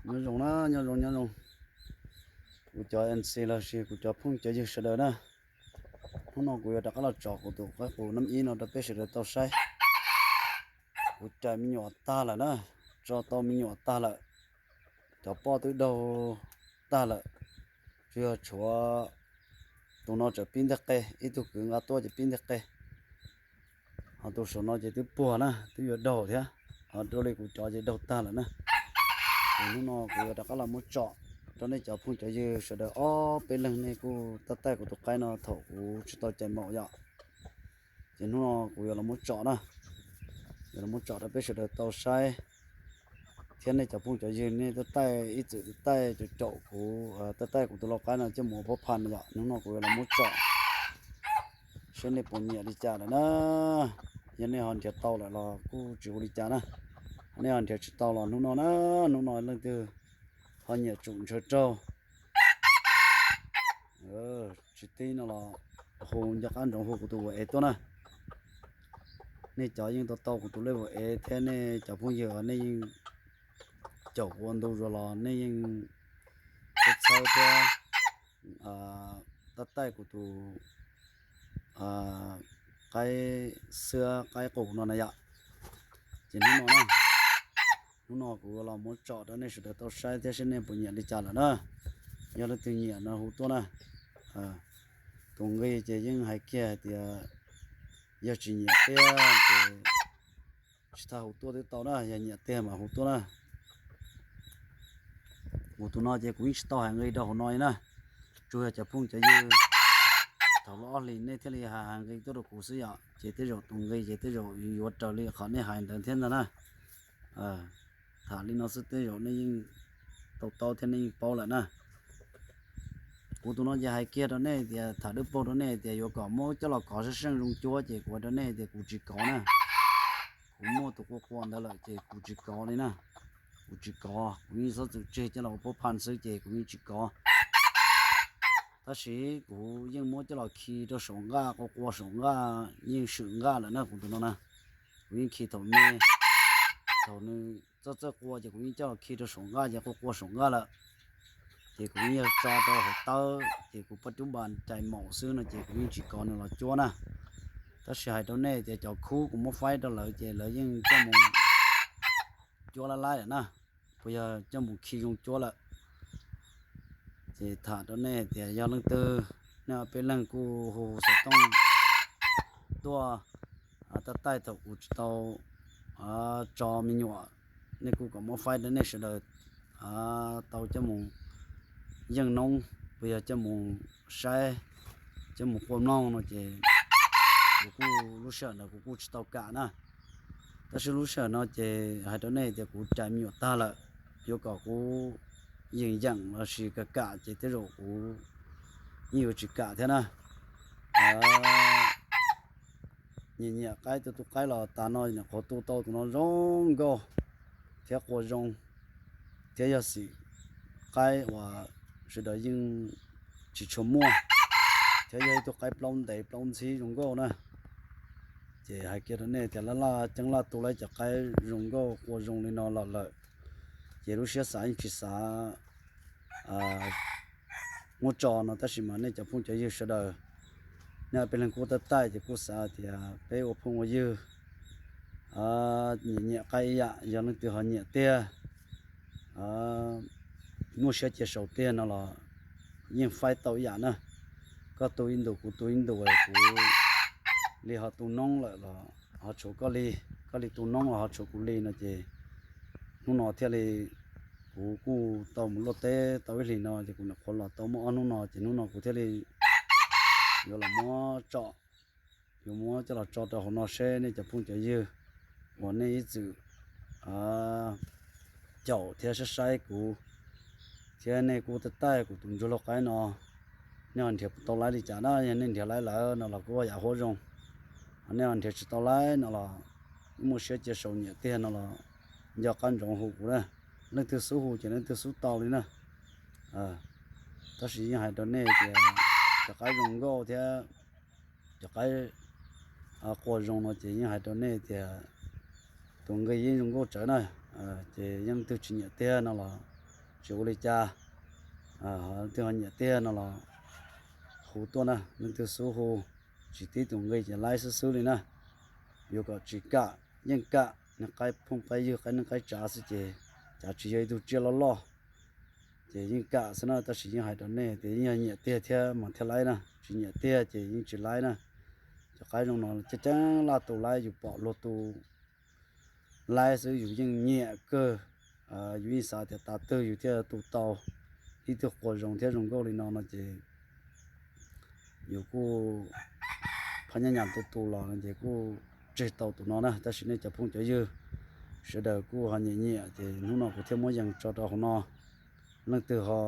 Nyob zoo na, nyob zoo, nyob zoo. Kuv cov N C los sis kuv cov phooj cov ywg sawv daws na, hnub no kuv yuav rov qab los tsom kuv tus qaib qus nab ib no rau peb sawv daws tau saib. Kuv cais me nyuam tag lawm na, tso tau me nyuam tag lawm. Cov poj twb daug tag lawm, tsuas yog tshuav tus no tseem pib nteg qe, ib tug kwv nqa tuaj ces pib nteg qe. Ho tus saum no ces twb puag na, twb yuav daug thiab. Ho dua li kuv cov ces daug tag lawm na. Ces hnub no kuv yuav rov qab los muab tsom rau nej cov phooj cov ywg sawv daws ob peb leeg nej kuj tab taij kuv tus qaib no thaum kuv tsis tau cais maum yom. Ces hnub no kuv yuav los muab tsom na, yuav los muab tsom rau peb sawv daws tau saib, thiab nej cov phooj cov ywg nej tab taij ib txwm tab taij caum caum kuv, tab taij kuv tus lau qaib no coj mus ua pab phaj yom. Hnub no kuv yuav los muab tsom saib nej puas nyiam li cas lawm na. Yog nej ho nrhiav tau lawm los kuj tsis ua li cas na. Nej ho nrhiav tsis tau los hnub no na, hnub no leej twg ho nyiam tsum ntshaw raug, tsis tib no los hu nco qab ntsoov hu kuv tus ua ev tuaj na. Nej cov yeej tau tau kuv tus lej ua ev thiab nej cov phooj ywg nej yeej caum kuv ua ntu zus los nej yeej txhawb thiab tab taij kuv tus qaib xwb qaib qus no na yom. Ces hnub no na, hnub no kuv los muab tsom rau nej sawv daws tau saib thiab saib nej puas nyiam li cas lawm na. Yog leej twg nyiam no hu tuaj na. Tus nqi ces yeej hais kiag hais tias yog tsis nyiam tiag ces tsis txhob hu tuaj twb tau na, yog nyiam tiag mas hu tuaj na. Kuv tus no ces kuv yeej tsis tau hais nqi rau hauv no li na. Tsuas yog cov phooj cov ywg thaum lub ob hlis nej thiaj li hais hais nqi tuaj rau kuv xwb yom. Ces tej zaum tus nqi ces tej zaum yuav raws li qhov nej hais ntawd thiab ntag na. Tham li no xwb tej zaum nej yeej tau taub thiab nej yeej paub lawm na. Kuv tus no ces hais kiag rau nej tias tham dawb paug rau nej tias yuav kom muab coj los kov seej seej zoo cuab ces kuv hais rau nej tias kuv tsis kov na. Kuv muaj tus qua qua ntawd lawm ces kuv tsis kov li na. Kuv tsis kov, kuv yeej txhob txwm tseg coj los ua pab phaj xwb ces kuv yeej tsis kov. Tab sis kuv yeej muab coj los khi rau saum nqaj, qua qua saum nqaj yeej swm nqaj lawm na kuv tus no na. Kuv yeej khi thaum me, thaum nws txawj txawj qua ces kuv yeej coj los khi rau saum nqaj ces qua qua saum nqaj lawm. Ces kuv yeej yog tso rau hauv tawb ces kuv pab cub npas cais maum xwb no ces kuv yeej tsis kov nws los cuab na. Tab sis hais rau nej tias cov khub kuv muab faib rau lawv ces lawv yeej coj mus cuab lab laib lawm na, puas yog coj mus khi zoo cuab lawm. Ces tham rau nej tias yog leej twg, nej ob peb leeg kuj hu xov tooj tuaj tab taij thaum kuv tsis tau tso me nyuam, nej kuj kom muab faib rau nej sawv daws tau coj mus yeej noob, puas yog coj mus saib, coj mus qua mloog no ces kuv kuj lub sij hawm ntawd kuv kuj tsis tau kam na. Tab sis lub sij hawm no ces hais rau nej tias kuv cais me nyuam tag lawm, yuav kom kuv yeem yeem los sis kam kam ces tej zaum kuv yeej yuav tsis kam thiab na. Nyiam nyiam qaib tu tu qaib los tas no nyuam qhuav tu tau tus no zoo nkauj thiab qua zoo, thiab yog xim qaib uas sawv daws yeej tsis tshua muaj, thiab yog ib tug qaib plaub ntev plaub ntxhib zoo nkauj na. Ces hais kiag rau nej tias laj laj ceeb laj tu lawm cov qaib zoo nkauj qua zoo li no los lawm, ces lub siab xav yeej tsis xav muab tso no, tab sis mas nej cov phooj cov ywg sawv daws, nej peb leeg kuj tab taij ces kuj xav tias peb ua phooj ua ywg nyiam nyiam qaib ib yam, yog leej twg ho nyiam tiag, muaj siab cia sau tiag no los yeej faib tau ib yam na. Koj tu ib ntus kuv tu ib ntus, kuv li ho tu noob lawm los ho tshuav koj li, koj li tu noob los ho tshuav kuv li no ces hnub no thiaj li kuv kuj tau mus luaj teb tau ib hlis no ces kuv nyuam qhuav los tau muaj ob hnub no ces hnub no kuv thiaj li yuav los muab tso, yuav muab coj los tso rau hauv no seb nej cov phooj cov ywg uas nej ib txwm caum thiab saib saib kuv, thiab nej kuj tab taij kuv tus ntsuag lau qaib no, nej ho nrhiav tau laib li cas na. Yog nej nrhiav laib lawm no los kuj yam huab zoo, ho nej ho nrhiav tsis tau laib no los muaj siab cia sau nyiam tiag no los nco qab ntsoov hu kuv na. Leej twg xub hu ces leej twg xub tau li na. Tab sis yeej hais rau nej tias cov qaib zoo nkauj thiab cov qaib qua zoo no ces yeej hais rau nej tias tus nqi yeej zoo nkauj tsawv na. Ces yeej leej twg tsis nyiam tiag no los tsis ua li cas. Leej twg ho nyiam tiag no los hu tuaj na, leej twg xub hu tsis tib tus nqi ces laib xwb xwb li na. Yuav kom tsis kam yeej kam, nej qaib phooj qaib ywg qaib neej qaib tsav xwb ces, cas tsis yog ib tug tsiaj loj loj ces yeej kam xwb na. Tab sis yeej hais rau nej tias yeej yog nyiam tiag thiab mas thiaj laib na, tsis nyiam tiag ces yeej tsis laib na. Cov qaib zoo no ceeb ceeb laj tus laib, yus pom luag tus laib xwb yus yeej nyiam kawg. Yus yeej xav tias tas twg yus thiaj tu tau ib tug quas zoo thiab zoo nkauj li no no ces yus kuj phaj nyab nyas tu tu los no ces kuj tseg tau tus no na. Tab sis nej cov phooj cov ywg sawv daws kuj ho nyiam nyiam ces hnub no kuv thiaj muab yees tso rau hauv no. Leej twg ho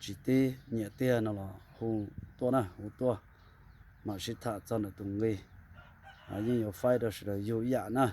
tsis tib nyiam tiag no los hu tuaj na, hu tuaj mam sib tham txog ntawm tus nqi. Yeej yuav faib rau sawv daws yug ib yam na,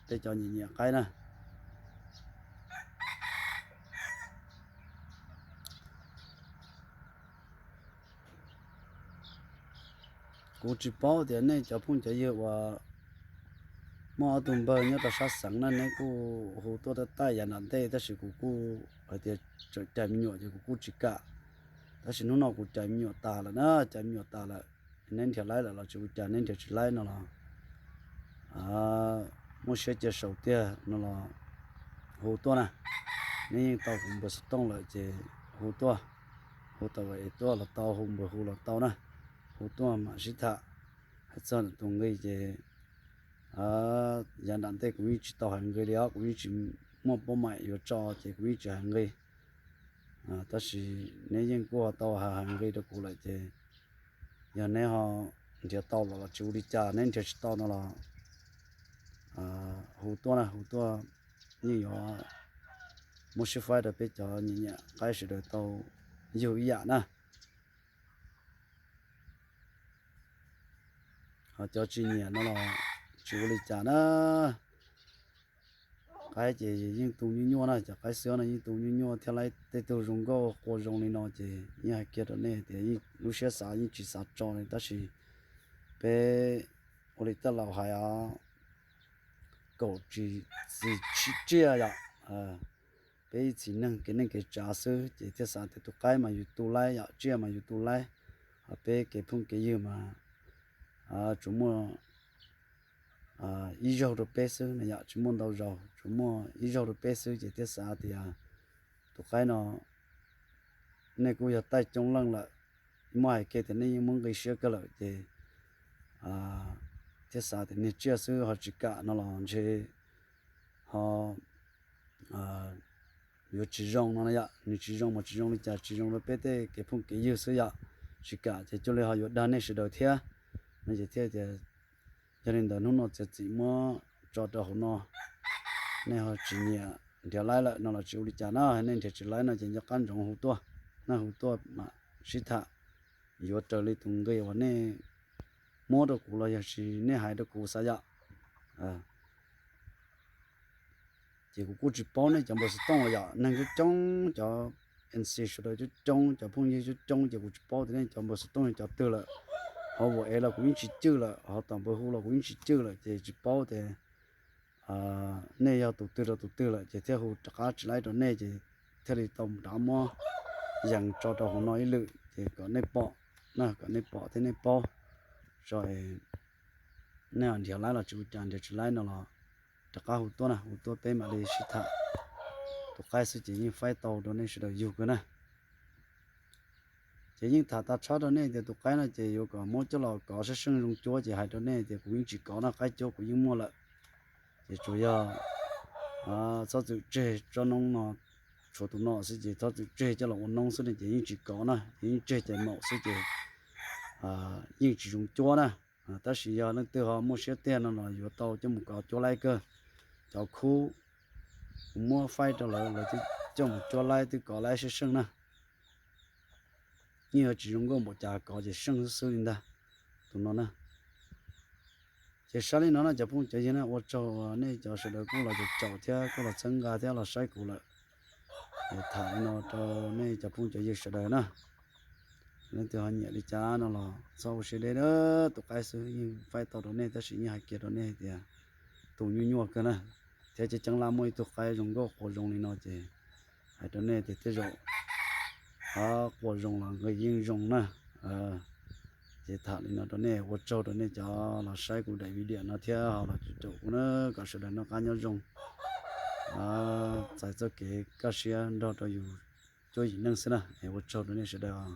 peb cov nyiam nyiam qaib na. Kuv tsis paub tias nej cov phooj cov ywg uas muaj ob tug npawg nyob rau sab xeev na, neb kuj hu tuaj tab taij yav nram ntej, tab sis kuv kuj hais tias tseem cais me nyuam ces kuv kuj tsis kam. Tab sis hnub no kuv cais me nyuam tas lawm na, cais me nyuam tas lawm, neb nrhiav laib lawm los tsis ua cas, neb nrhiav tsis laib no los muab siab cia saum tiag no los hu tuaj na. Neb yeej tau kuv npawb xov tooj lawm ces hu tuaj, hu tau es tuaj los tau, hu npawb hu los tau na. Hu tuaj mam sib tham. Hais txog tus nqi ces yav nram ntej kuv yeej tsis tau hais nqi li os, kuv yeej tsis muaj pab maim yuav tso ces kuv yeej tsis hais nqi. Tab sis neb yeej kuj tau hais hais nqi rau kuv lawm ces yog neb ho nrhiav tau los los tsis ua li cas, neb nrhiav tsis tau no los hu tuaj na, hu tuaj yeej yuav muab sib faib rau peb cov nyiam nyiam qaib sawv daws tau yug ib yam na. Ho cov tsis nyiam no los tsis ua li cas na. Qaib ces yeej tu nyuaj nyuaj na, cov qaib xwb no yeej tu nyuaj nyuaj thiab, laib tej tug zoo nkauj qua zoo li no ces yeej hais kiag rau nej tias lub siab xav yeej tsis xav tso li, tab sis peb ua li tej laus hais os, kaum tsis txi tsiaj yom. Peb ib txhis neeg kev neej kev tsav xwb ces thiaj xav tias tus qaib mas yus tu laib yom, tsiaj mas yus tu laib, ho peb kev phooj kev ywg mas tsuas muaj ib zaug rau peb xwb na yom, tsis muaj ntau zaus, tsuas muaj ib zaug rau peb xwb ces thiaj xav tias tus qaib no nej kuj yog taij coob leej lawm, muab hais kiag tias nej yeej muab nqi siab kawg lawm ces thiaj xav tias niag tsiaj xwb ho tsis kam no los ntshe ho yuav tsis zoo no na yom. Nws tsis zoo mas tsis zoo li cas, tsis zoo rau peb tej kev phooj kev ywg xwb yom. Tsis kam ces cuag li ho yuav dag nej sawv daws thiab no ces thiaj tias yog li ntawd hnub no txiav txim muab tso rau hauv no. Nej ho tsis nyiam nrhiav laib lawm no los tsis ua li cas na, nej nrhiav tsis laib no ces nco qab ntsoov hu tuaj, nej hu tuaj mam sib tham, yuav raws li tus nqi uas nej muab rau kuv los yog sis nej hais rau kuv xav yom. Ces kuv kuj tsis paub nej cov npawb xov tooj los yom, neeg coob coob, cov N C sawv daws coob coob, cov phooj ywg coob coob ces kuv tsis paub tias nej cov npawb xov tooj yog cov twg lawm. Ho WhatsApp los kuv yeej tsis cwj lawm, ho tom npawb hu los kuv yeej tsis cwj lawm ces tsis paub tias nej yog tus twg rau tus twg lawm ces thiaj hu rov qab tsis laib rau nej ces thiaj li tau rov qab muab yees tso rau hauv no ib lwm ces kom nej pom na, kom nej pom thiab nej paub tso. Nej nrhiav laib los tsis ua cas, nrhiav tsis laib no los rov qab hu tuaj na, hu tuaj peb mam li sib tham. Tus qaib xwb ces yeej faib tau rau nej sawv daws yug kawg na. Ces yeej tham tag tshab rau nej tias tus qaib no ces yuav kom muab coj los kov seej seej zoo cuab ces hais rau nej tias kuv yeej tsis kov no, qaib cuab kuv yeej muaj lawm. Ces tsuas yog txhob txwm tseg tsob noob no, tshuav tus no xwb ces txhob txwm tseg coj los ua noob xwb ne ces yeej tsis kov na, ces yeej tseg cais maum xwb ces yeej tsis zoo cuab na. Tab sis yog leej twg ho muaj siab tiag no los yuav tau coj mus kov cuab laib kawg. Cov khub kuv muab faib rau lawv, lawv twb coj mus cuab laib twb kov laib seej seej na. Yeej yuav tsis zoo nkauj npaum cas, kov ces seej xwb xwb li ntag tus no na. Ces saib li no na cov phooj cov ywg na, ua tsaug nej cov sawv daws kuj los caum thiab kuj los txhawb nqa thiab los saib kuv lawm. Tham li no rau nej cov phooj cov ywg sawv daws na. Leej twg ho nyiam li cas no los txhob ua siab deb, tus qaib xwb yeej faib tau rau nej tab sis yeej hais kiag rau nej tias tu nyuaj nyuaj kawg na. Thiab ceeb ceeb laj muaj ib tug qaib zoo nkauj qua zoo li no ces hais rau nej tias tej zaum quas zoo los nqi yeej zoo na. Ces tham li no rau nej, ua tsaug rau nej cov los saib kuv daim video no thiab ho los caum kuv na, kom sawv daws noj qab nyob zoo, txais txoj kev kaj siab nrog rau yus cuab yim neej xwb na. Es ua tsaug rau nej sawv daws.